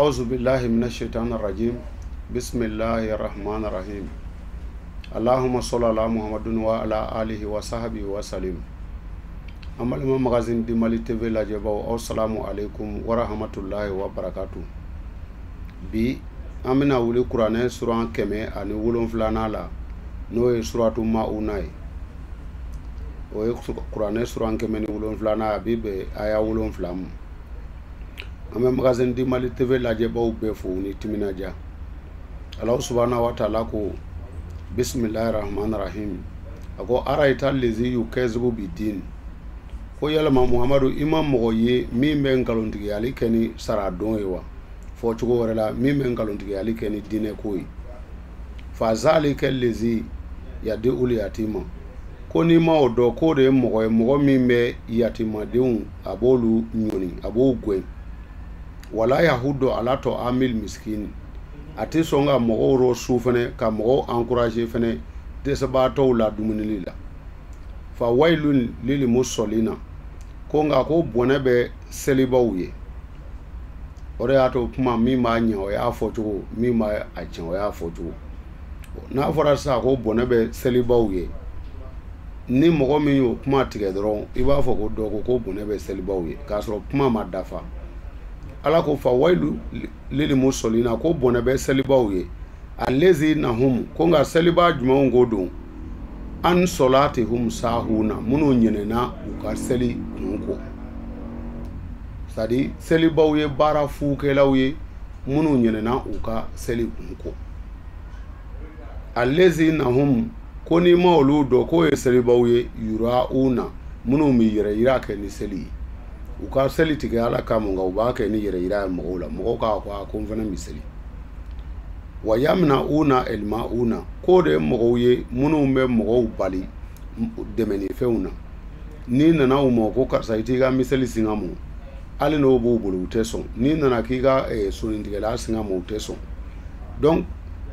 Auzu billahi minash shaitanir rajim. Bismillahir rahmanir rahim. Allahumma salli ala Muhammadin wa ala alihi wa sahbihi wa salim. An balima Magazine du Mali TV lajɛbaw, aw salamu aleykum wa rahmatullahi wa barakatuh. Bi an bɛna wuli kuranɛ suran 107nan la, n'o ye suratu Mauna ye. O ye kuranɛ suran 107nan, a bi bɛn aya 7 ma. An bɛ Magazine du Mali TV lajɛbaw bɛɛ fo u ni timinadiya. Alahu subahana wa taala ko bisimilahi rahmani rahim. A ko arayita lezi yukazibu bidin. Ko yalama Muhamadu, i ma mɔgɔ ye min bɛ nkalontigiyali kɛ ni saradon ye wa? Fɔ cogo wɛrɛ la, min bɛ nkalontigiyali kɛ ni diinɛ ko ye. Fazalika lezi yadi ul yatima. Ko n'i ma o dɔn, k'o de ye mɔgɔ ye, mɔgɔ min bɛ yatimadenw, a b'olu ɲɔni, a b'o gɛn. Wala yahudu ala tɔamil miskin. A tɛ sɔn ka mɔgɔw rɔ su fɛnɛ, ka mɔgɔw encourager fɛnɛ dɛsɛbaatɔw la dumunili la. Fa wailun lil musallina. Ko nka ko bɔnɛ bɛ selibaw ye. O de y'a to kuma min b'a ɲɛ o y'a fɔ cogo, min b'a a tiɲɛ o y'a fɔ cogo. N'a fɔra sisan ko bɔnɛ bɛ selibaw ye, ni mɔgɔ min y'o kuma tigɛ dɔrɔn, i b'a fɔ ko dɔ ko ko bɔnɛ bɛ selibaw ye, k'a sɔrɔ kuma ma dafa. Ala ko fa wailu lil musallina, ko bɔnɛ bɛ selibaw ye. Allazina hum, ko nka seliba jumɛnw ko don? An solatihum sahuna, minnu ɲinɛna u ka seli kun kɔ. C'est à dire selibaw ye baara fukɛlaw ye minnu ɲinɛna u ka seli kun kɔ. Allazina hum, ko n'i ma olu dɔn k'o ye selibaw ye, yurauna, minnu bɛ yɛrɛ yira kɛ ni seli ye. U ka seli tigɛ Ala kama, nka u b'a kɛ ni yɛrɛ yira ye mɔgɔw la, mɔgɔw k'a fɔ a ko n fana bɛ seli. Wa yamnauna elmauna, k'o de ye mɔgɔw ye minnu bɛ mɔgɔw bali dɛmɛnifɛnw na. N'i nana u ma ko karisa i t'i ka miseli singa mɔ, hali n'o b'u bolo u tɛ sɔn. N'i nana k'i ka sonintigɛla singa mɔ, u tɛ sɔn. Donc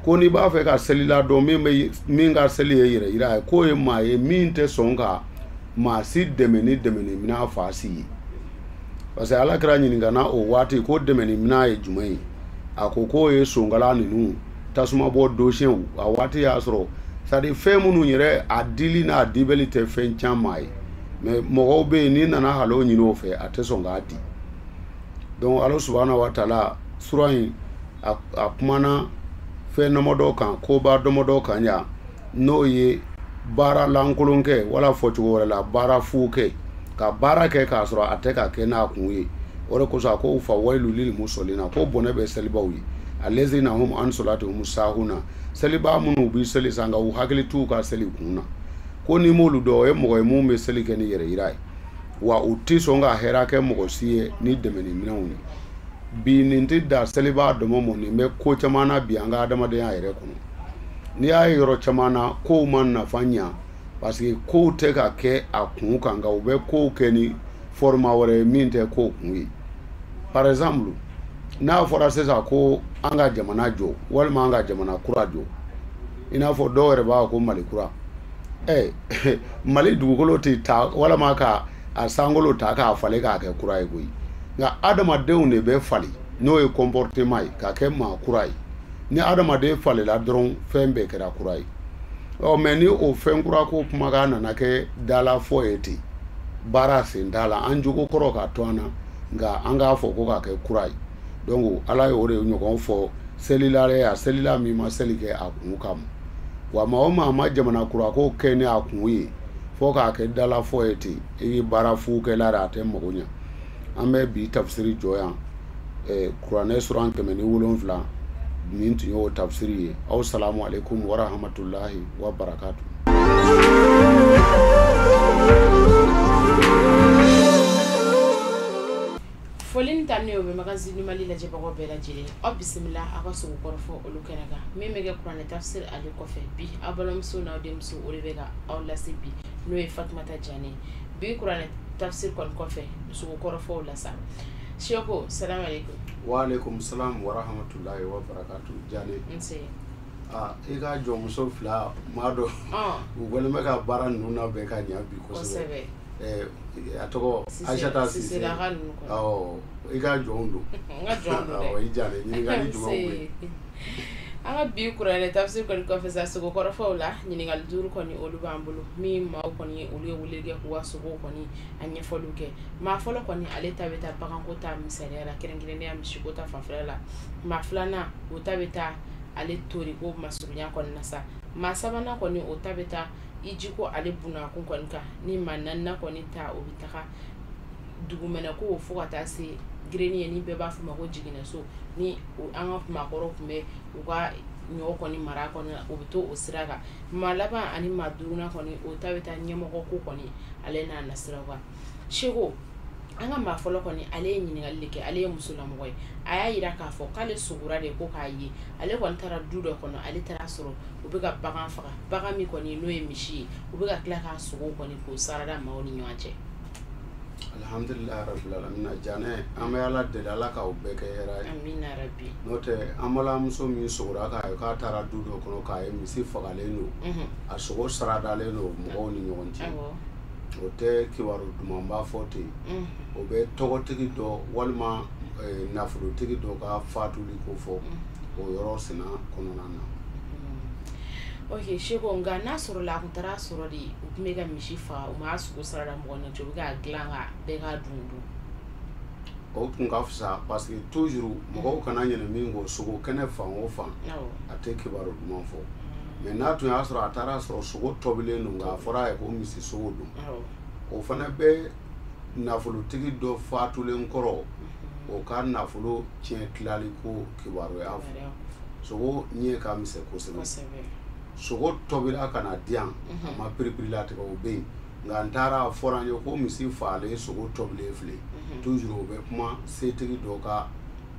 ko n'i b'a fɛ ka selila dɔn min ka seli ye yɛrɛ yira ye, k'o ye maa ye min tɛ sɔn ka maa si dɛmɛ ni dɛmɛni minɛn fa si ye. Parce que Ala kɛra ɲininka na o waati ko dɛmɛni minɛn ye jumɛn ye? A ko k'o ye sonkala ninnu, tasuma bɔ dosiyɛnw. A waati y'a sɔrɔ c'est à dire fɛn minnu yɛrɛ a dili n'a dibɛli tɛ fɛn caman ye, mais mɔgɔw bɛ yen n'i nana halo ɲini o fɛ a tɛ sɔn k'a di. Donc Ala subahana wa taala sura in a kumana fɛn damadɔ kan, koba damadɔ kan yan, n'o ye baara lankolon kɛ, wala fɔcogo wɛrɛ la baara fu kɛ, ka baara kɛ k'a sɔrɔ a tɛ ka kɛ n'a kun ye. O de kosɔn a ko fa wailu lil musallina, ko bɔnɛ bɛ selibaw ye. Allazina hum an salatihum sahuna, seliba minnu bɛ seli san nka u hakili t'u ka seli kun na. Ko n'i m'olu dɔn, o ye mɔgɔ ye mun bɛ seli kɛ ni yɛrɛ yira ye, wa u tɛ sɔn ka hɛrɛ kɛ mɔgɔ si ye ni dɛmɛni minɛnw ye. Bi nin tɛ da seliba dɔmɔ mɔ, nin bɛ ko caman na bi an ka adamadenya yɛrɛ kɔnɔ. N'i y'a ye yɔrɔ caman na kow ma nafa ɲa, parce que kow tɛ ka kɛ a kun kan, nka u bɛ kow kɛ ni format wɛrɛ ye min tɛ kow kun ye. Par exemple, n'a fɔra sisan ko an ka jamana jɔ walima an ka jamana kura jɔ, i n'a fɔ dɔw yɛrɛ b'a fɔ ko Mali kura. Mali dugukolo tɛ ta walima ka a sankolo ta k'a falen k'a kɛ kura ye koyi. Nka adamadenw de bɛ falen, n'o ye comportement ye, ka kɛ maa kura ye. Ni adamaden falela dɔrɔn, fɛn bɛɛ kɛra kura ye. Ɔ mais ni o fɛn kura ko kumakan nana kɛ dalafɔ ye ten, baara sen t'a la, an jogo kɔrɔ ka to an na, nka an k'a fɔ ko k'a kɛ kura ye. Donc Ala ye o de ɲɔgɔn fɔ selila dɛ, a selila min ma seli kɛ a kun kama. Wa maa o maa ma jamana kura ko kɛ ni a kun ye, fo k'a kɛ dalafɔ ye ten, i ye baara fu kɛla de, a tɛ mago ɲa. An bɛ bi tafsiri jɔ yan, kuranɛ suran 107 nin tun y'o tafsiri ye. Aw salamu aleykum wa rahmatulahi wa barakatu. Foli ni tanu o bɛ Magazine du Mali lajɛbagaw bɛɛ lajɛlen. Aw bisimila aw ka sogo kɔrɔfɔ olu kɛnɛ kan, min bɛ kɛ kuranɛ tafsir ale kɔfɛ. Bi aw balimamuso n'aw denmuso o de bɛ ka aw lase bi, n'o ye Fatumata Jane. Bi kuranɛ tafsir kɔni kɔfɛ, sogo kɔrɔfɔw la sa. Seko, salam aleykum. Wa aleykum salam wa rahmatulahi wa barakatu. Jane. Nse. I ka jɔnmuso fila maa dɔ, u kɔni bɛ ka baara ninnu labɛn ka ɲɛ bi kosɛbɛ. A tɔgɔ Aïssata Cissé, awɔ, i ka jɔnw don. N ka jɔn don dɛ. I jalen, ɲininkali jumɛnw bɛ yen? An ka bi kuranɛ tafsir kɔni kɔfɛ sa, sogo kɔrɔfɔw la, ɲininkali 5 kɔni olu b'an bolo, min maaw kɔni olu ye weleli kɛ k'u ka sogow kɔni a ɲɛfɔliw kɛ. Maa fɔlɔ kɔni ale ta bɛ taa baganko ta misaliya la, kɛrɛnkɛrɛnnenya misiko ta fanfɛla la. Maa filanan o ta bɛ taa ale toriko masurunya kɔni na sa. Maa sabanan kɔni o ta bɛ taa ijiko ale bunakun kɔni kan. Ni maa naaninan kɔni ta, o bɛ taga dugumɛnɛko fo ka taa se grenier, ni bɛɛ b'a fɔ ma ko jiginɛso, ni an ka maakɔrɔw tun bɛ u ka ɲɔ kɔni mara kɔnɔ, o bɛ to o sira kan. Maa laban ani maa duurunan kɔni o ta bɛ taa ɲɛmɔgɔ ko kɔni ale n'a nasiraw kan. Seko, an ka maa fɔlɔ kɔni ale ye ɲininkali de kɛ, ale ye musolamɔgɔ ye. A y'a jira k'a fɔ k'ale sogora de ko k'a ye, ale kɔni taara du dɔ kɔnɔ, ale taara sɔrɔ u bɛ ka bagan faga, bagan min kɔni n'o ye misi ye, u bɛ ka tila k'a sogo kɔni k'o sarada maaw ni ɲɔgɔn cɛ. Alhamdulilayi rabbil alamin. Janɛ, an bɛ Ala deli, Ala k'aw bɛɛ kɛ hɛrɛ ye. Amina rabi. N'o tɛ, an balimamuso min sogora k'a ye k'a taara du dɔ kɔnɔ k'a ye misi fagalen don, a sogo saradalen don mɔgɔw ni ɲɔgɔn cɛ, o tɛ kibaru dumanba fɔ ten. O bɛ tɔgɔtigi dɔ walima nafolotigi dɔ ka fatuli ko fɔ o yɔrɔ sina kɔnɔna na. Ok Seko, nka n'a sɔrɔ la a kun taara sɔrɔ de u tun bɛ ka misi faga, u m'a sogo sarada mɔgɔ ni cɛ, u bɛ k'a dilan ka bɛɛ k'a dun dun. O tun ka fisa, parce que toujours mɔgɔw kana ɲinɛ min kɔ, sogo kɛnɛ fan o fan, a tɛ kibaru duman fɔ. Mais n'a tun y'a sɔrɔ a taara sɔrɔ sogo tobilen don, nka a fɔra a ye ko misi sogo don, o fana bɛ nafolotigi dɔ fatulen kɔrɔ, o ka nafolo tiɲɛ tilali ko kibaruya fɔ. Sogo ɲɛ ka misɛn kosɛbɛ. Sogo tobila ka na di yan, a ma piripirilatigɛ, o bɛ yen. Nka n taara a fɔra n ye ko misi fagalen, sogo tobilen filɛ. Toujours o bɛ kuma setigi dɔ ka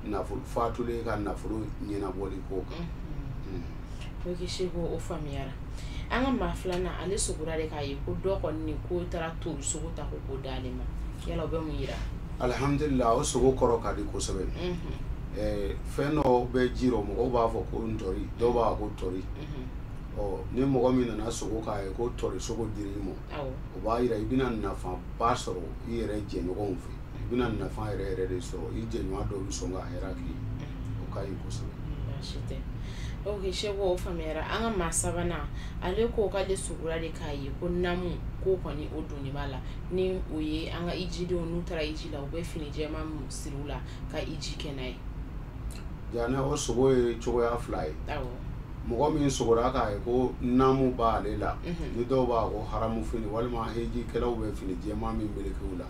nafolo fatulen ka nafolo ɲɛnabɔli ko kan. Ok Seko, o faamuyara. An ka maa filanan, ale sogora de k'a ye ko dɔ kɔni ko taara tori sogo ta ko k'o d'ale ma. Yala o bɛ mun yira? Alhamdulillah, o sogo kɔrɔ ka di kosɛbɛ. Fɛn dɔ bɛ ji rɔ, mɔgɔw b'a fɔ ko ntori, dɔw b'a fɔ ko tori. Ɔ, ni mɔgɔ min nana sogo k'a ye ko tori sogo dir'i ma, o b'a yira i bɛna nafaba sɔrɔ i yɛrɛ jɛɲɔgɔnw fɛ. I bɛna nafa yɛrɛ yɛrɛ de sɔrɔ, i jɛɲɔgɔn dɔw bɛ sɔn ka hɛrɛ k'i ye, o ka ɲi kosɛbɛ. Baasi tɛ. Ok Seko, o faamuyara. An ka maa sabanan, ale ko k'ale sogora de k'a ye ko namu ko kɔni o donni b'a la, ni o ye an ka ijidenw n'u taara iji la, u bɛ fini jɛman min siri u la ka iji kɛ n'a ye. Janɛ, o sogo ye cogoya fila ye. Mɔgɔ min sogora k'a ye ko namu b'ale la, ni dɔw b'a ko haramu fini walima hejikɛlaw bɛ fini jɛman min meleke u la,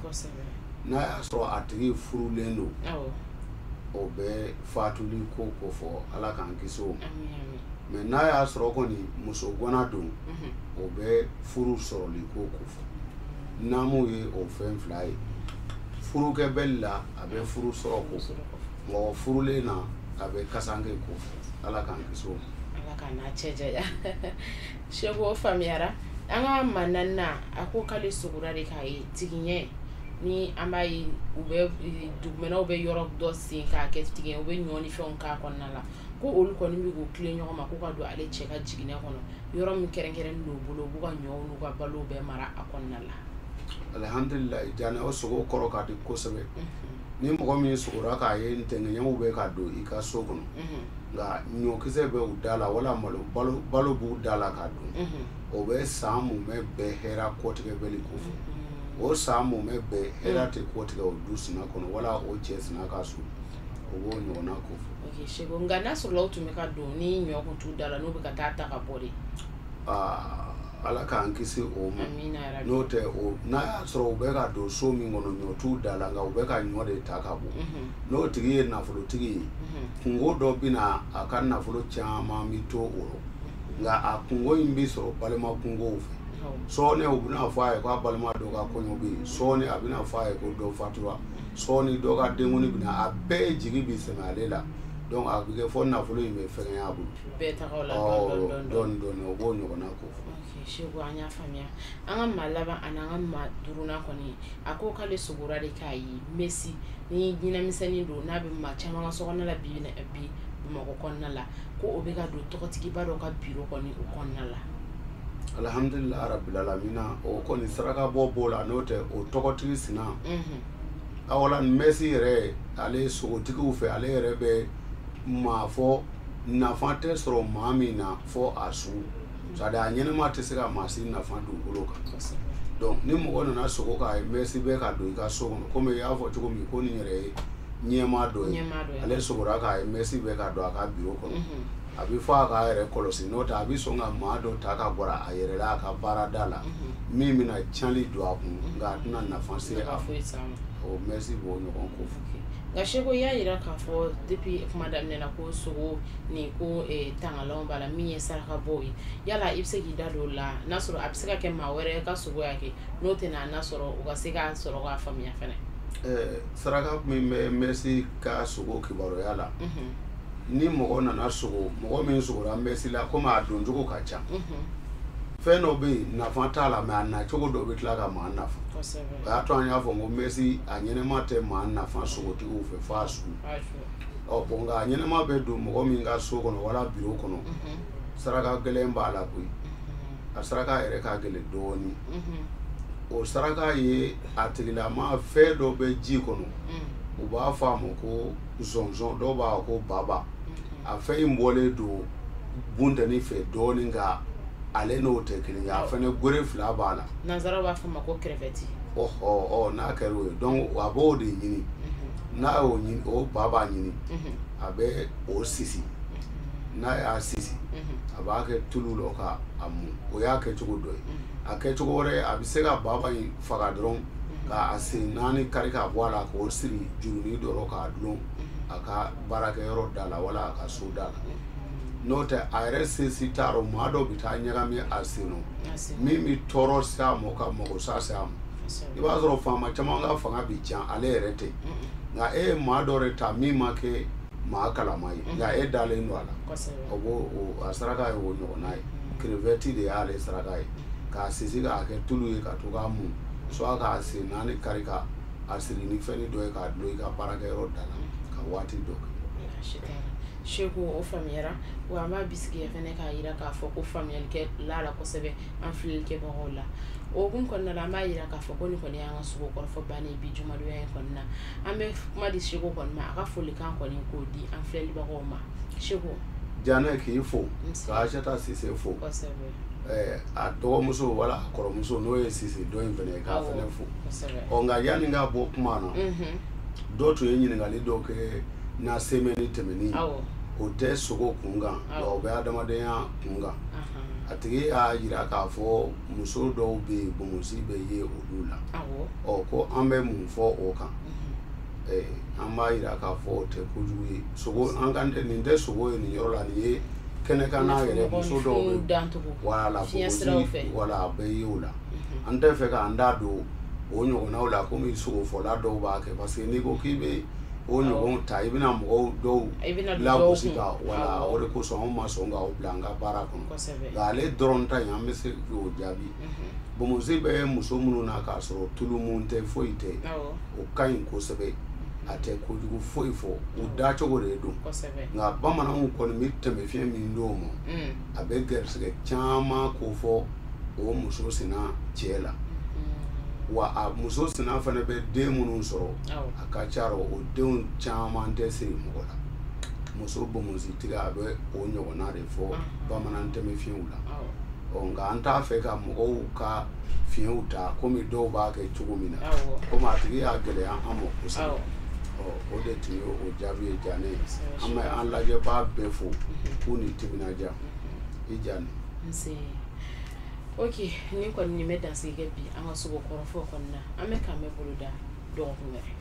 n'a y'a sɔrɔ a tigi furulen don, o bɛ fatuli ko ko fɔ, Ala k'an kisi o ma. Mais n'a y'a sɔrɔ kɔni muso gwana don, o bɛ furu sɔrɔli ko ko fɔ. Namu ye o fɛn fila ye. Furukɛbɛli la, a bɛ furu sɔrɔ ko fɔ. Mɔgɔ furulen na, a bɛ kasanke ko fɔ, Ala k'an kisi o ma. Ala ka n'a cɛ janya. Seko, o faamuyara. An ka maa naaninan, a ko k'ale sogora de k'a ye tigiɲɛ, ni an b'a ye u bɛ dugumɛnɛw bɛ yɔrɔ dɔ sen k'a kɛ tigiɲɛ, u bɛ ɲɔ ni fɛnw k'a kɔnɔna la, ko olu kɔni bɛ k'u tilen ɲɔgɔn ma ko ka don ale cɛ ka jiginɛ kɔnɔ, yɔrɔ min kɛrɛnkɛrɛnnen don u bolo, u b'u ka ɲɔw n'u ka balow bɛɛ mara a kɔnɔna la. Alhamdulilayi Janɛ, o sogo kɔrɔ ka di kosɛbɛ. Ni mɔgɔ min sogora k'a ye ntɛngɛɲɛw bɛ ka don i ka so kɔnɔ, nka ɲɔkisɛ bɛ u da la wala malo balo b'u da la ka dun, o bɛ san mumɛ bɛɛ hɛrɛ kɔtigɛbɛli ko fɔ. O san mumɛ bɛɛ hɛrɛ tɛ kɔtigɛ o du sina kɔnɔ wala o cɛ sina ka so, o b'o ɲɔgɔnna ko fɔ. Ok Seko, nka n'a sɔrɔla u tun bɛ ka don ni ɲɔ kun t'u da la, n'u bɛ ka taa ta ka bɔ de? Aa, Ala k'an kisi o ma. N'o tɛ, o n'a y'a sɔrɔ u bɛ ka don so min kɔnɔ, ɲɔ t'u da la, nka u bɛ ka ɲɔ de ta ka bɔ, n'o tigi ye nafolotigi ye, kungo dɔ bɛ na, a ka nafolo caman bɛ to o rɔ, nka a kungo in bɛ sɔrɔ balima kungow fɛ. Sɔɔni u bɛna fɔ a ye k'a balima dɔ ka kɔɲɔ bɛ yen, sɔɔni a bɛna fɔ a ye ko dɔ fatura, sɔɔni dɔ ka denkundi bɛ na, a bɛɛ jigi bɛ sɛmɛ ale la. Donc a bɛ kɛ fɔ nafolo in bɛ fɛgɛnya a bolo. Bɛɛ tagaw la dɔɔni dɔɔni dɔɔni, o b'o ɲɔgɔnna ko fɔ. Seko, an y'a faamuya. An ka maa laban ani an ka maa duurunan kɔni, a ko k'ale sogora de k'a ye mesi ni jinɛmisɛnnin don, n'a bɛ maa caman ka sokɔnɔ la bi bi Bamakɔ kɔnɔna la, ko o bɛ ka don tɔgɔtigiba dɔ ka biro kɔni o kɔnɔna la. Alhamdulillah rabbil alamina. O kɔni saraka bɔ b'o la, n'o tɛ o tɔgɔtigi sina awala mɛsi yɛrɛ, ale sogotigiw fɛ, ale yɛrɛ bɛ maa fɔ nafa tɛ sɔrɔ maa min na fɔ a su, c'est à dire a ɲɛnɛma tɛ se ka maa si nafa dugukolo kan. Donc ni mɔgɔ nana sogo k'a ye mɛsi bɛ ka don i ka so kɔnɔ, komi i y'a fɔ cogo min ko nin yɛrɛ ye ɲɛmaa dɔ ye, ale sogora k'a ye mɛsi bɛ ka don a ka biro kɔnɔ, a bɛ fɔ a k'a yɛrɛ kɔlɔsi, n'o tɛ a bɛ sɔn ka maa dɔ ta ka bɔra a yɛrɛ la a ka baarada la min bɛna cɛnli don a kun, nka a tɛna nafa se a ma. O mɛsi b'o ɲɔgɔn ko fɔ. Nka Seko, i y'a jira k'a fɔ depuis kuma daminɛ la ko sogo ni ko tangalanw b'a la min ye saraka bɔ ye, yala i bɛ se k'i da don o la, n'a sɔrɔ a bɛ se ka kɛ maa wɛrɛ ka sogo y'a kɛ n'o tɛna n'a sɔrɔ u ka se k'a sɔrɔ k'a faamuya fɛnɛ? Saraka min bɛ mɛsi ka sogo kibaruya la, ni mɔgɔ nana sogo, mɔgɔ min sogora mɛsi la, komi a doncogo ka ca, fɛn dɔ bɛ yen nafa t'a la, mais a nacogo dɔ bɛ tila ka maa nafa. O y'a to an y'a fɔ n ko mɛsi a ɲɛnɛma tɛ maa nafa sogotigiw fɛ f'a su. Ɔ bon, nka a ɲɛnɛma bɛ don mɔgɔ min ka so kɔnɔ wala biro kɔnɔ, saraka gɛlɛn b'a la koyi. A saraka yɛrɛ ka gɛlɛn dɔɔnin. O saraka ye a tigilama fɛn dɔ bɛ ji kɔnɔ, u b'a fɔ a ma ko zɔnzɔn, dɔw b'a fɔ ko baba. A fɛn in bɔlen don buntɛni fɛ dɔɔnin, nka ale n'o tɛ kelen ye. A fɛnɛ gore fila b'a la. Nanzaraw b'a fɔ a ma ko crevette. Ɔhɔ, n'a kɛra o ye, donc a b'o de ɲini. N'a y'o ɲini, o ba b'a ɲini, a bɛ o sisi. N'a y'a sisi, a b'a kɛ tulu la ka a mun. O y'a kɛcogo dɔ ye. A kɛcogo wɛrɛ, a bɛ se ka baba in faga dɔrɔn k'a sen naani kari k'a bɔ a la, k'o siri jurunin dɔ rɔ k'a dulon a ka baarakɛyɔrɔ da la wala a ka so da la. N'o tɛ, a yɛrɛ sesi t'a rɔ, maa dɔ bɛ taa ɲagami a sen nɔ min bɛ tɔɔrɔ se a ma, ka mago sa se a ma. I b'a sɔrɔ faama caman ka fanga bɛ can, ale yɛrɛ tɛ, nka e ye maa dɔ de ta min ma kɛ maa kalama ye, nka e dalen don a la. O b'o a saraka ye o ɲɔgɔnna ye. Crevette de y'ale saraka ye, k'a sisi k'a kɛ tulu ye ka to k'a mun, soit k'a sen naani kari ka a siri ni fɛnnin dɔ ye k'a dulon i ka baarakɛyɔrɔ da la ka waati dɔ kɛ. Seko, o faamuyara. Wa an b'a bisigiya fɛnɛ k'a jira k'a fɔ ko faamuyali kɛ la la kosɛbɛ an filɛlikɛbagaw la. O hukumu kɔnɔna la, an b'a jira k'a fɔ ko nin kɔni y'an ka sogo kɔrɔfɔ bannen bi jumadonya in kɔnɔna. An bɛ kuma di Seko kɔni ma, a ka folikan kɔni k'o di an filɛlibagaw ma. Seko. Janɛ, k'i fo ka Aisata Sise fo, a dɔgɔmuso wala a kɔrɔmuso n'o ye Sise dɔ in fɛnɛ ye, k'a fɛnɛ fo. Ɔ nka yanni n ka bɔ kuma na, dɔ tun ye ɲininkali dɔ kɛ na semaine tɛmɛnen, o tɛ sogo kun kan, nka o bɛ adamadenya kun kan. A tigi y'a jira k'a fɔ muso dɔw bɛ yen, bonbonsi bɛ ye olu la. Ɔ ko an bɛ mun fɔ o kan? An b'a jira k'a fɔ o tɛ kojugu ye. Sogo an kan tɛ, nin tɛ sogo ye nin yɔrɔ la, nin ye kɛnɛkanna yɛrɛ, muso dɔw bɛ wala bonbonsi wala a bɛ ye o la. An tɛ fɛ k'an da don o ɲɔgɔnnaw la komi sogofɔla dɔw b'a kɛ, parce que n'i ko k'i bɛ o ɲɔgɔn ta, i bɛna mɔgɔw dɔw lagosi ka wala. O de kosɔn anw ma sɔn k'o bila an ka baara kɔnɔ. Nka ale dɔrɔn ta in, an bɛ se k'o jaabi. Bonbonsi bɛ muso minnu na k'a sɔrɔ tulu mun tɛ, foyi tɛ, o ka ɲi kosɛbɛ, a tɛ kojugu foyi fɔ, u dacogo de don. Nka bamananw kɔni bɛ tɛmɛ fiɲɛ min d'o ma, a bɛ gɛrisigɛ caman ko fɔ o muso sina cɛ la. Wa a muso sina fana bɛ den minnu sɔrɔ, a ka ca rɔ o denw caman tɛ siri mɔgɔ la. Muso bonbonsitigi a bɛ o ɲɔgɔnna de fɔ bamanan tɛmɛ fiɲɛw la. Ɔ nka an t'a fɛ ka mɔgɔw ka fiɲɛw ta komi dɔw b'a kɛ cogo min na, komi a tigi y'a gɛlɛya an ma kosɛbɛ. Ɔ o de tun ye o jaabi ye. Janɛ, an bɛ an lajɛbaa bɛɛ fo k'u ni timinadiya. I Janɛ. Ok, ni kɔni nin bɛ dansigi kɛ bi an ka sogo kɔrɔfɔ kɔnɔna. An bɛ k'an bɛ bolo da dɔgɔkun wɛrɛ.